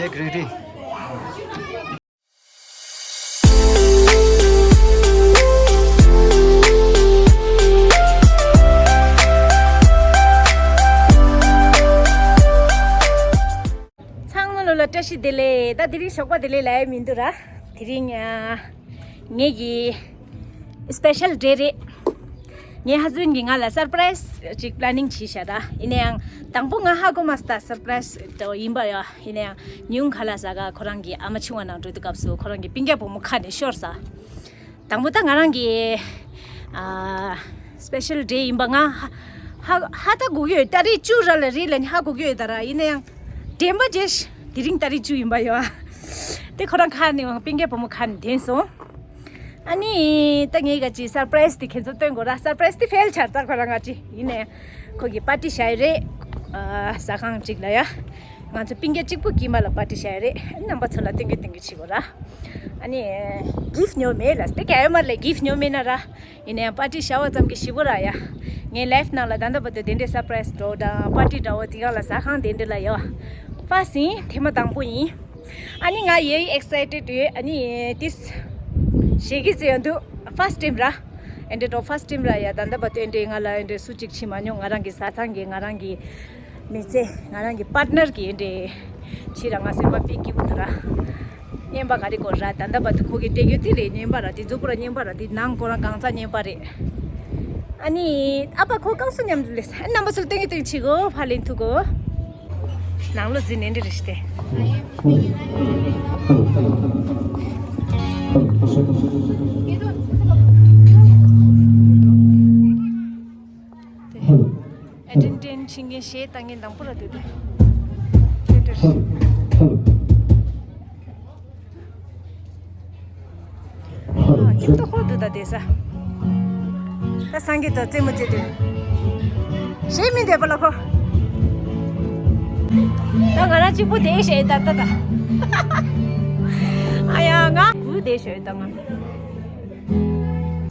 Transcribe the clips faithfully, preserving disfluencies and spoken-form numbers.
རེད་རེད། ཚང་མ་ལོ་ལ་བཀྲ་ཤིས་བདེ་ལེགས། ད་དེ་རིང་ཞོགས་པ་བདེ་ལེགས་ལབ་ཡ་མི་འདུག་ར། དེ་རིང་ཨ། ངེད་ཀྱི་སི་པེ་ཤལ་ཌེ་རེད། ངའི་ཧ་སི་བྷེན་གྱིས་ང་ལ་སར་པ་རའི་སི་ཅིག་པི་ལེ་ནིང་བྱས་ཤག་ར། ཡིན་ན་ཡང་དང་པོ་ང་ཧ་གོ་མ་སོང་ད་སར་པ་རའི་སི་དེ་ཡིན་པ་ཡ། ཡིན་ན་ཡང་ཉུང་ཁ་ལ་ཟ་ག་ཁོ་རང་གི་ཨ་མ་ཆུང་བ་ནང་འགྲོ་དུས་སྐབས་སུ་ཁོ་རང་གི་སྤུན་ཀྱག་བུ་མོ་ཁ་ནས་ཤོར་ས། དང་པོ་ད་ང་རང་གི་ཨ། སི་པེ་ཤལ་ཌེ་ཡིན་པ་ང་ཧ་ཧ་ཧ་ད་གོ་གི་ཡོད། ཏ་རིག་བཅུ་ར་ལ་རེད་ལབ་ནི་ཧ་གོ་གི་ཡོད་ད་ར། ཡིན་ན་ཡང་དྲན་པ་བརྗེད་ཤག་དེ་རིང་ཏ་རིག་བཅུ་ཡིན་པ་ཡོད། དེ་ཁོ་རང་ཁ་ནས་སྤུན་ཀྱག་བུ་མོ་ཁ་ནས་དྲན་སོང་། ཨ་ནི་ད་ངས་ག་ཅི་སར་པ་རའི་སི་དེ་ཁྱེད་ཚོ་སྟོན་དགོས་ར། སར་པ་རའི་སི་དེ་ཕེལ་ཆགས་ད་ཁོ་རང་ག་ཅི་ཡིན་ནའི་ཁོ་གི་པར་ཊི་བཞག་ཡོད་རེད། ཨ། ཟ་ཁང་གཅིག་ལ་ཡ། ང་ཚོ་སྤུན་ཀྱག་གཅིག་པུ་དཀྱིལ་མ་ལ་པར་ཊི་བཞག་ཡོད་རེད། རྣམ་པ་ཚོ་ལ་སྟོན་གི་སྟོན་གི་བྱེད་དགོས་ར། ཨ་ནི་གིཕ་ཉོ་མེད་ལ་སྟེ་ག་ཡོད་མ་རེད་གིཕ་ཉོ་མེད་ན་ར། ཡིན་ནའི་པར་ཊི་བཞག་པ་ཙམ་གྱིས་ཞེ་པོ་ར་ཡ། ངའི་ལའིཕ་ནང་ལ་ད་ལྟ་བར་དུ་དེ་འདྲའི་སར་པ་རའི་སི་འདྲ་བོ་དང་པར་ཊི་འདྲ་བོ་དེ་ག་ལ་ཟ་ཁང་དེ་འདྲ་ལ་ཡོད། ཕར་སི་ཐེངས་མ་དང་པོ་ཡིན། ཨ་ནི་ང་ཡེ་ཨེག་སའི་ཊེཌ་ཡོད། ཨ་ནི་ཏིས་ཞེ་གི་ཙི་ཡོང་དུས་ཕར་སི་ཊེམ་ར། ཨེ་འདྲ་འགྲོ་ཕར་སི་ཊེམ་ར་ཡ། ད་ལྟ་བར་དུ་ཨེ་འདྲའི་ང་ལ་ཨེ་འདྲའི་སུ་གཅིག་བྱེད་མ་མྱོང་། ང་རང་གི་བཟའ་ཚང་གིས་ང་རང་གི་མི་ཚེ་ང་རང་གི་པར་ཊི་ནར་གྱིས་ཨེ་འདྲའི་ཕྱི་ར་ང་སེམས་པ་དཔེ་སྐྱིད་པོ་འདུག་ར། རྔན་པ་ག་རེ་དགོས་ར། ད་ལྟ་བར་དུ་ཁོ་གི་སྤྲད་རྒྱུ་དེ་རེད། རྔན་པ་ར་དེ་མཛུབ་གུ་ར་རྔན་པ་ར་དེ་ནང་ཁོ་རང་གང་ཚ་རྔན་པ་རེད། ཨ་ནི་ཨ་ཕ་ཁོ་སྐབས་སུ་མཉམ་དུ་ལས་རྣམ་པ་ཚོར་སྟོན་གི་སྟོན་གི་བྱེད་དགོས། ཕར་ལེན་ཐུག་གོ། ནང་ལོ་འཛིན་ནས་འདི་རེ་ཞིག་སྟེ། ཨེ་ཏན་ཏན་ཕྱིན་མཁན་གཞས་བཏང་མཁན་དང་པོ་ར་འདུག་སྟེ། ཁྱོད་འདིར། ཨ། ཉིན་ཐོ་ཧོ་འདུག་ད་བསྡད་ས། ད་སངས་རྒྱས་དང་རྩེད་མོ་རྩེ་དུས། གཞས་མི་འདོད་པ་ལ་ཁོ། ད་ང་རང་གཅིག་པུ་བསྡད་ཤེས་ད་ད་ད། ཨ་ཡ་ང་དགུ་བསྡད་ཤེས་ད་ང་།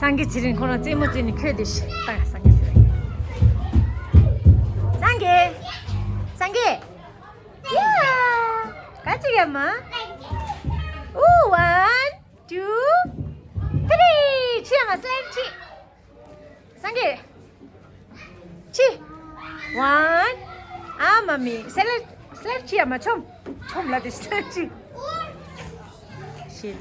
སངས་རྒྱས་ཚེ་རིང་ཁོ་རང་རྩེད་མོ་རྩེ་ནས་ཁོད་བསྡད་ཤེས་ད། སངས་རྒྱས་ཚེ་རིང་། སངས་རྒྱས། སངས་རྒྱས། ཡ། ག་ཅི་ཡ་མ། ཨུ། One, two, three. ཕྱི་ཡ་མ་སི་ལེབ་ཕྱི། སངས་རྒྱས། ཕྱི། One. ཨ་མ་མི། སི་ལེབ། སི་ལེབ་ཕྱི་ཡ་མ་ཆོམ། ཆོམ་ལ་དེ་སི་ལེབ་ཕྱི། ཤེས།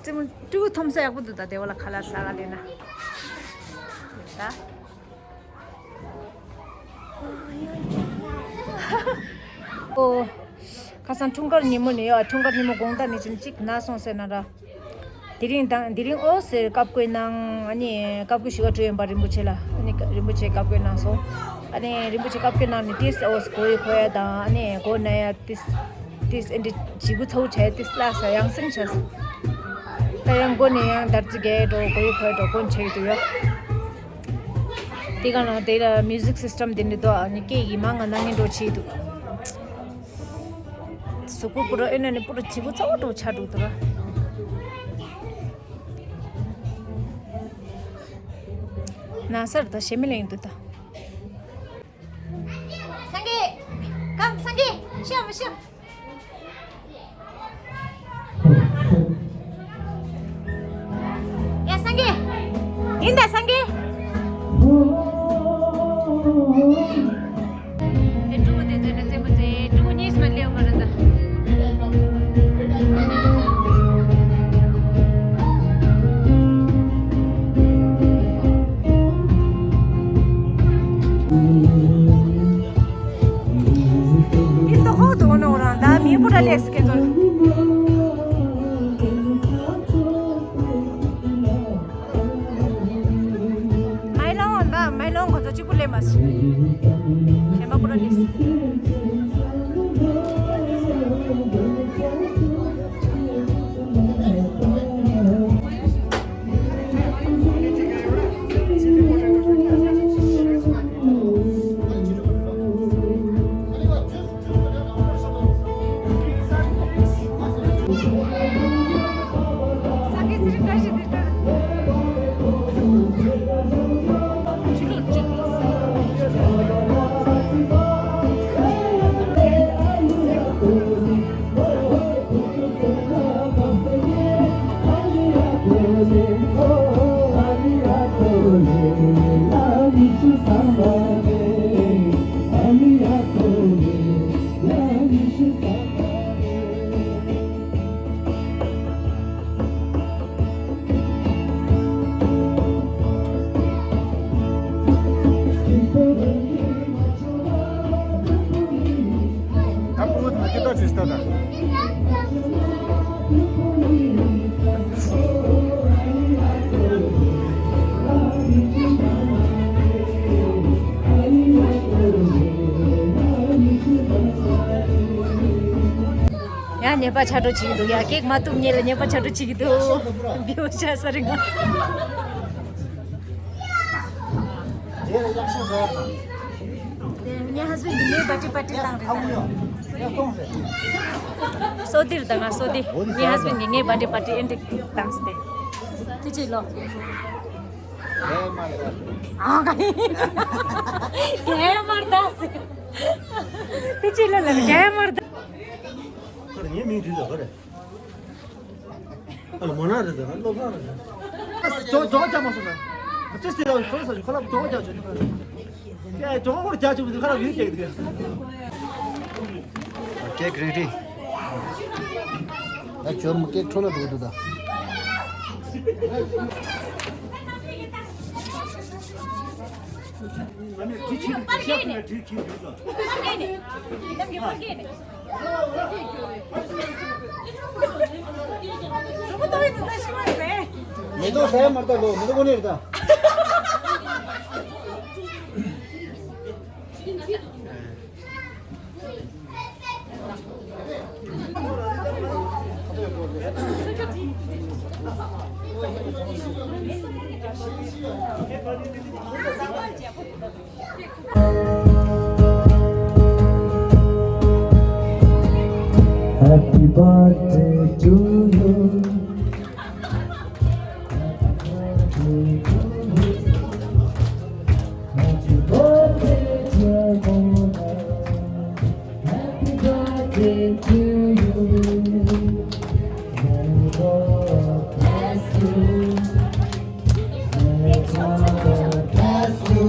ཙི་མོ་ཀྲུ་གུ་ཐོམ་ས་ཡག་པོ་འདུག་ད་དེ་བ་ལ་ཁ་ལག་ཟ་ག་ལེན་ན། ད། ཨོ། ཁ་སང་འཁྲུངས་སྐར་ཉིན་མོ་ནས་ཡོད། འཁྲུངས་སྐར་ཉིན་མོ་དགོང་དག་ནས་ཅིག་ཅིག་ན་སོང་ཟེར་ན་ར། དེ་རིང་དང་དེ་རིང་ཨོ་ཟེར་བཀའ་བཀོད་གནང་། ཨ་ནི་བཀའ་བཀོད་ཞུ་བ་འགྲོ་ཡོང་པ་རིན་པོ་ཆེ་ལ། ཨ་ནི་རིན་པོ་ཆེ་བཀའ་བཀོད་གནང་སོང་། ཨ་ནི་རིན་པོ་ཆེ་བཀའ་བཀོད་གནང་ནས་ཏིས་ཨོ་ཟེར་མགོ་ཡི་འཁོར་ཡ་དང་ཨ་ནི་མགོ་ན་ཡ་ཏིས་ཏིས་ཨེ་འདྲི་བྱི་གུ་ཚ་བོ་བྱས་ཏིས་ལ་ས་ཡང་སེང་བྱས་སོང་། ད་ཡང་མགོ་ནས་ཡང་འདར་རྩི་རྒྱས་འགྲོ་མགོ་ཡི་འཁོར་ཡ་འགྲོ་མགོ་ཆེ་གི་འདུག་ཡ། དེ་ག་ན་དེ་ལ་མིའུ་ཟིག་སིས་ཊམ་དེ་འདྲ་འདུག་ཨ་ནི་སྐད་ཡིག་མང་ང་གནང་ངེས་འགྲོ་ཆེ་འདུག་གཟུགས་པོ་པུ་ར་ཨེ་ན་ནི་པུ་ར་བྱི་གུ་ཚ་བོ་འགྲོ་ཆགས་འགྲོ་འདུག་ར། ན་སར་ད་ཞེ་མི་ལེན་འདུག་ད། སངས་རྒྱས། གང་སངས་རྒྱས། ཤི་ཡ་མ་ཤི་ཡ། ཡ་སངས་རྒྱས། ཡིན་ད་སངས་རྒྱས། དེ་ཕྲུ་གུ་དེ་ཚོས་ནི་རྩེད་མོ་རྩེ། ཕྲུ་གུ་གཉིས་མ་སླེབས་མ་རེད་ད། འདི་ལྟ་ཧོ་དུ་འོ་ན་འོ་རང་ད་མི་བུ་ར་ལས་སི་ཀེ་ཚོར། མའི་ལོང་འོ་ན་མའི་ལོང་ཁོ་ཚོ་གཅིག་པུ་ལས་མ་སི། ཞེ་མ་བུ་ར་ལས་སི། ཡང་ཉེས་པ་ཆག་འགྲོ་བྱེད་ཀྱི་འདུག་ཡ། ཀེག་མ་གཏུབ་ཉེས་ལ་ཉེས་པ་ཆག་འགྲོ་བྱེད་ཀྱི་འདུག་བེའུ་ཤ་ས་རིང་། ངའི་ཧ་སི་བྷེན་ཌི་ངའི་བར་ཌེ་པར་ཊི་བཏང་རེད། སོ་ཏི་རེད་ད། ང་སོ་ཏི། ངའི་ཧ་སི་བྷེན་ཌི་ངའི་བར་ཌེ་པར་ཊི་ཨེ་འདྲ་བཏང་སྟེ། ཐུགས་རྗེ་ལོ། ཨ་ག་ཡི། རྒྱ་ཡ་མར་ད་ཟེར། ཐུགས་རྗེ་ལོ་ལ་རྒྱ་ཡ་མར་ད། ཁར་ངའི་མིང་བྲིས་ད་ག་རེ། ཨ་ལ་མོ་ན་རེད་ད། སློབ་གྲྭ་རེད་ད། ཇོ་ཇོ་རྒྱག་མ་སོང་ན། ཅི་སྟེ་ལ་ཁོ་ལ་ས་ཁོ་ལ་ཇོ་རྒྱག་ཆོག་ནི། ཡ་ཇོ་ཁོ་རྒྱག་ཆོག་ཁོ་ལ་ཡུལ་རྒྱག་གི་འདུག་ཀེག་རེ་རེ། ད་ཇོ་མོ་ཀེག་འཕྲོ་ན་འགྲོ་འདུག་ད། མེ་ཏོག་ཟ་ཡ་མ་རེད་ད་ལོ། མེ་ཏོག་ཁོ་ནས་རེད་ད། Happy birthday to you. Happy birthday, dear Mona. Happy birthday to you. May God bless you. May God bless you.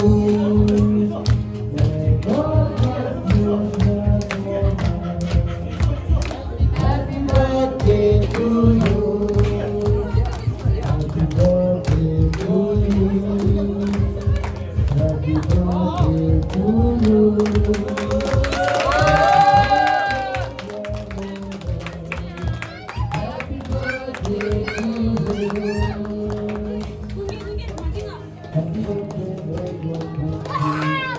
May God bless you, dear Mona. Happy birthday to you. Happy birthday to you. Happy birthday to you. Happy birthday to you.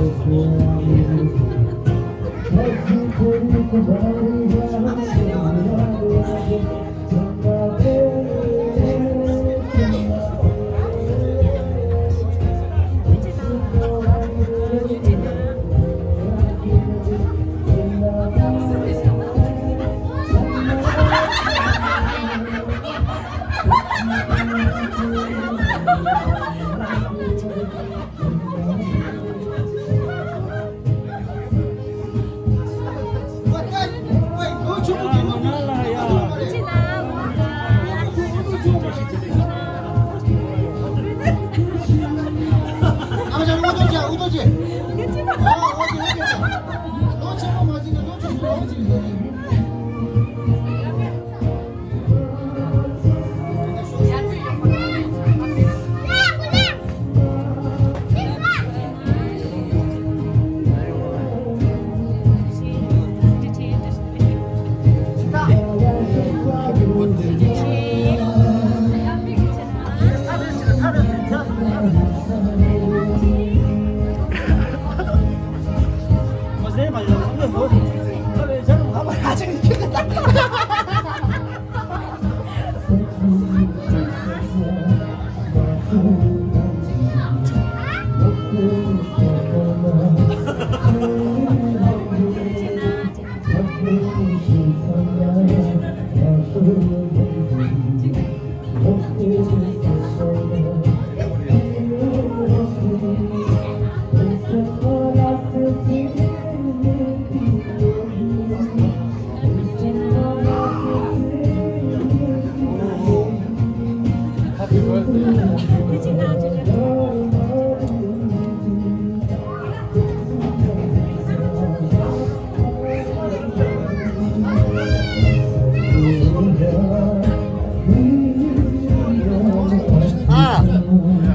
Thank you. ཨ།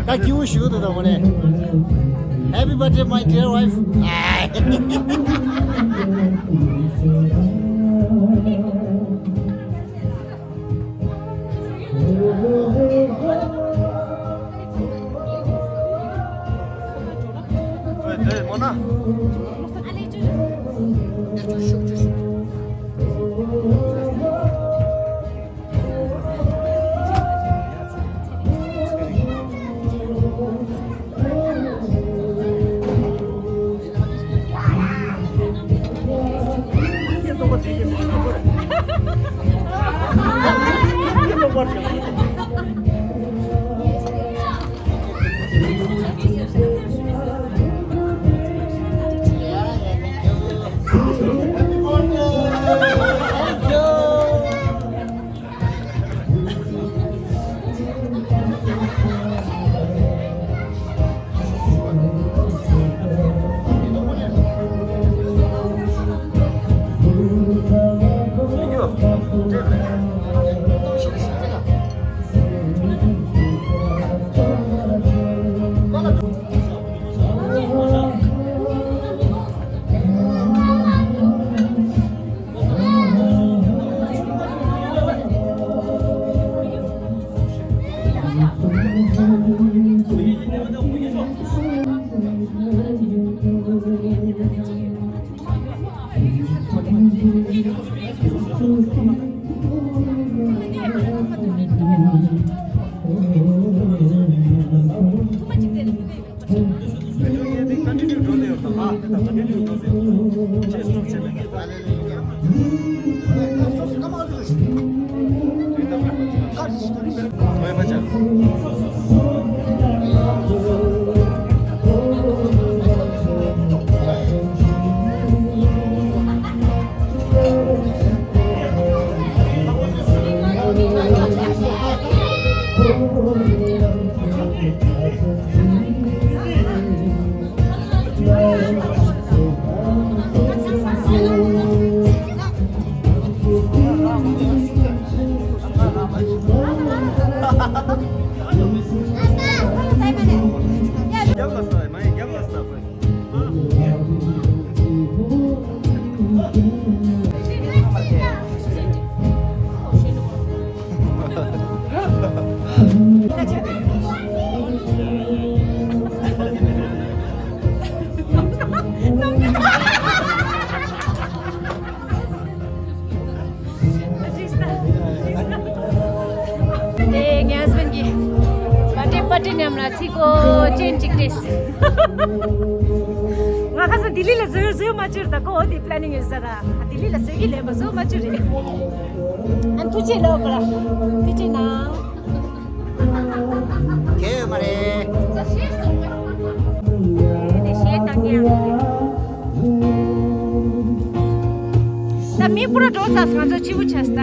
ད་སྐྱིད་པོ་ཞིག་འདུག་ད་དགོངས་ནས། Happy birthday, my dear wife. ཉམས་ལ་ཚིག་གོ་ཅན་ཅིག་ཏེས། ང་ཁ་སང་ལྡི་ལི་ལ་བཟོས་བཟོས་མ་བཅུར་ད་གོ་འོ་དེ་པི་ལེ་ནིང་ཡོད་ས་ར། ལྡི་ལི་ལ་བཟོས་ཀྱི་ལས་མ་བཟོས་མ་བཅུར་རེད། ཨ་ཐུགས་རྗེ་ལོ་ག་ར་ཐུགས་རྗེ་གནང་། དེ་ཡོད་མ་རེད། དེ་ནས་གཞས་བཏང་གི་ཡང་རེད། ད་མི་པུ་ར་འགྲོ་ཚར་ང་ཚོ་ཕྱི་པོ་ཆགས་ད།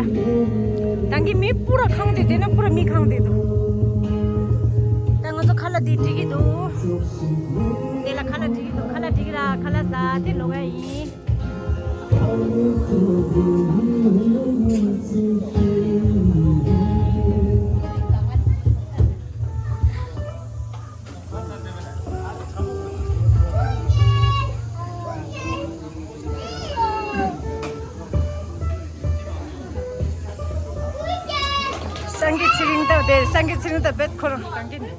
ད་གི་མི་པུ་ར་ཁང་དེ་དེ་ན་པུ་ར་མི་ཁང་དེ་འདུག་ད་ང་ཚོ་ཁ་ལག་དེ་སྒྲིག་གི་འདུག་དེ་ལ་ཁ་ལག་སྒྲིག་གི་འདུག་ཁ་ལག་སྒྲིག་གི་ར་ཁ་ལག་ཟ་དེ་ལོག་ཡ་ཡིན། སངས་རྒྱས་ཚེ་རིང་དང་དེ་སངས་རྒྱས་ཚེ་རིང་དང་བེད་ཁོ་རང་གང་གི་ནི།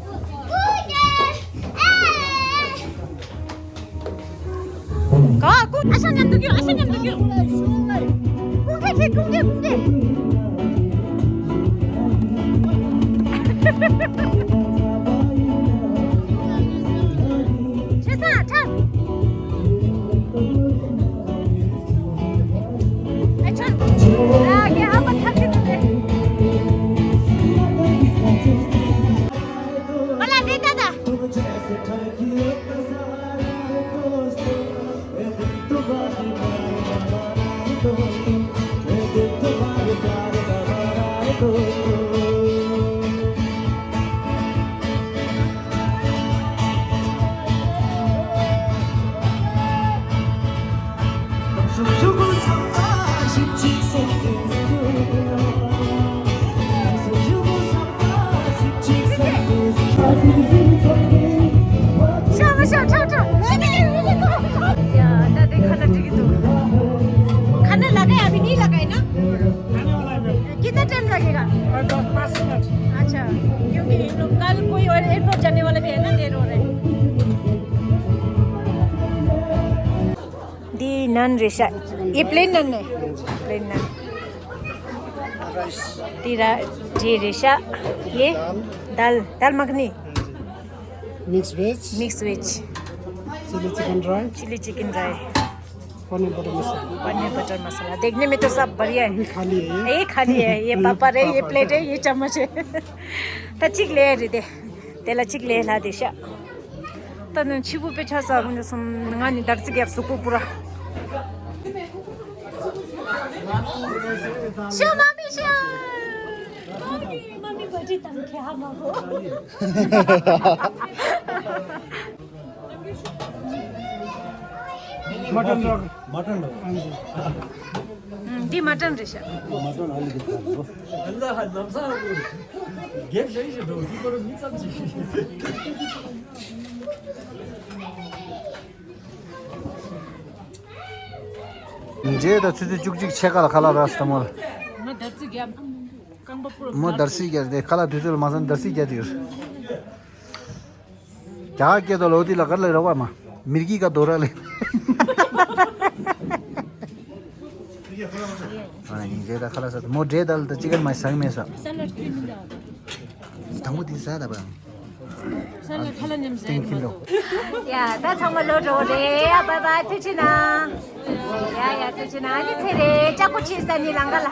ག་ཀུ་ཨ་ཤ་མཉམ་དུ་རྒྱུ་ཨ་ཤ་མཉམ་དུ་རྒྱུ། ཀུང་ཀྲེ་ཁེ་ཀུང་ཀྲེ་ཀུང་ཀྲེ། ཆེ་ས་ཁྲ། ཨ་ཆ། ཨ་གེ་ཨ་པ་ཐག་གི་ཐུག་ལེ། ཨོ་ལ་དེ་ད་ད། ཤ་མ་ཤ་ཁྲག་ཁྲག་ཡ་ད་དེ་ཁ་ན་འགྲིག་གི་འདུག་ཁ་ན་ལ་ཀ་ཡ་བི་ནི་ལ་ཀ་ཡིན་ན། कितना टाइम लगेगा? बस पाँच मिनट। अच्छा, क्योंकि लोग कल कोई और एयरपोर्ट जाने वाला भी है ना, देर हो रहा है। འདི་ནན་རེད་ཤག་ཡེ་པི་ལེན་ནན་ནི། པི་ལེན་ནན། འདི་ར་འདི་རེད་ཤག་ཡེ། दाल dal makhani. Mix veg. Mix veg. Chilli chicken dry. Chilli chicken dry. Paneer butter masala. Paneer butter masala. देखने में तो सब बढ़िया है। अभी खाली है ये। ये खाली है। ये पापड़ है, ये प्लेट है, ये चम्मच है। ད་གཅིག་ལས་རེད་དེ། དེ་ལ་གཅིག་ལས་ལྷ་དེ་ཤག་ད་ནི་ཕྱི་པོ་དཔེ་ཆ་ས་ཀུན་ཏུ་སོང་ང་ནི་དར་ཚིག་རྒྱབ་སུ་ཀུ་པུ་ར། ཤ་མ་མི་ཤ། མ་མི་མ་མི་བ་ཏི་དང་ཁྱེད་ཧ་མ་གོ། मटन। मटन हो। हाँ जी। འདི་མ་ཊན་རེད་ཤག་མ་ཊན་ཨ་ལི་གི་ཁ་ལོ། ཨ་ལ་ཧ་ནམ་ས་རུ། གེབ་ཞེ་ཞེ་འགྲོ་འདི་ཁོ་ར་མི་ཙམ་ཅིག་རྗེས་ད་ཆུ་ཚོད་བཅུ་གཅིག་ཕྱེད་ཀ་ལ་ཁ་ལག་རག་སྟེ་མོ་ལ། ང་དར་ཚིག་རྒྱབ། རྐང་པ་པོར་མོ་དར་ཚིག་རྒྱབ་སྟེ་ཁ་ལག་དུས་ཚོད་ལ་མ་སོང་དར་ཚིག་རྒྱབ་དུས། རྒྱ་གར་སྐད་ཐོག་ལོ་དེ་ལ་གར་ལ་རོགས་པ་མ། མིར་གི་ཀ་དོ་ར་ལེ། ཨ་ནི་རེད་ད་ཁ་ལག་ས་མོ་འདྲེ་ད་ལ་ད་ཅི་གར་མ་ཟང་མེད་ས། དང་པོ་དེ་ཟ་ད་པ། ས་ལ་ཁ་ལ་ཉམས་ཟ་ཡིན་མ་གཏོགས། ཡ་ད་ཚང་མ་ལོ་འགྲོ་རེད་ཡ། བའི་བའི། ཐུགས་རྗེ་གནང་། ཡ་ཡ་ཐུགས་རྗེ་གནང་། ཨ་ནི་ཚེ་རེད་ལྕགས་པོ་ཆེ་ས་ནི་ལང་ཀ་ལ།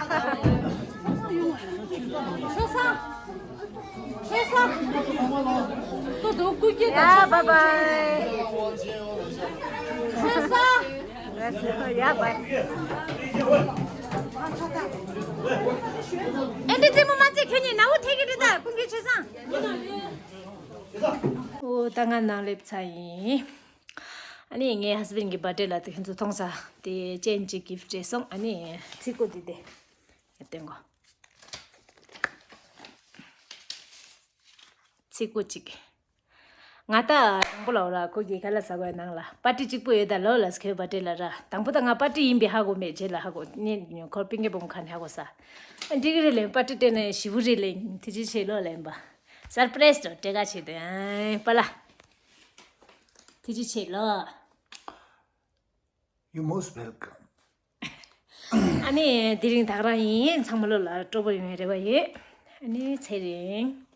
ཆོས་ས། ཆོས་ས། ཏོ་དོ་ཀུ་ཀེ་ད། ཡ་བའི་བའི། ཆོས་ས། ཡ་བའི། ཨེ་འདི་རྩེད་མོ་མ་རྩེ་ཁྱོད་གཉིས་ན་བོ་ཐེ་གི་རེད་ད་ཀུན་གྱི་ཆོས་ས། ཨོ་ད་ང་ནང་སླེབས་ཚར་ཡིན། ཨ་ནི་ངའི་ཧས་བྷེན་གྱི་བར་ཌེ་ལ་དེ་ཁྱེད་ཚོ་མཐོང་ས་དེ་ཅན་གཅིག་གིཕ་ཊི་སྤྲད་སོང་། ཨ་ནི་ཚིག་གོ་དེ་དེ་སྟོན་གོ་ཚིག་གོ་གཅིག་ང་ད་དང་པོ་ལ་འོ་ར་ཁོ་གི་ཁ་ལག་ཟ་གོ་ནང་ལ་པར་ཊི་གཅིག་པོ་ཡོད་ད་ལོ་ལ་ཁོའི་བར་ཌེ་ལ་ར། དང་པོ་ད་ང་པར་ཊི་ཡིན་པའི་ཧ་གོ་མེད་རྗེས་ལ་ཧ་གོ་ནི་ཁོར་པིང་གེ་བོམ་ཁ་ནས་ཧ་གོ་ས། ཨ་འགྲིག་གི་རེད་ལེན། པར་ཊི་སྤྲད་ནས་ཞི་བུ་རེད་ལེན། ཐུགས་རྗེ་ཆེ་ལོ་ལེན་པ། སར་པ་རེ་སི་དོ་སྤྲད་ག་ཆེ་དོ་ཨ་པ་ལ། ཐུགས་རྗེ་ཆེ་ལོ། You most welcome. ཨ་ནི་དེ་རིང་ད་ག་རང་ཡིན། ཚང་མ་ལོ་ལ་སྤྲོ་པོ་ཡོང་ཡ་རེ་བ་ཡོད། ཨ་ནི་ཚེ་རིང་།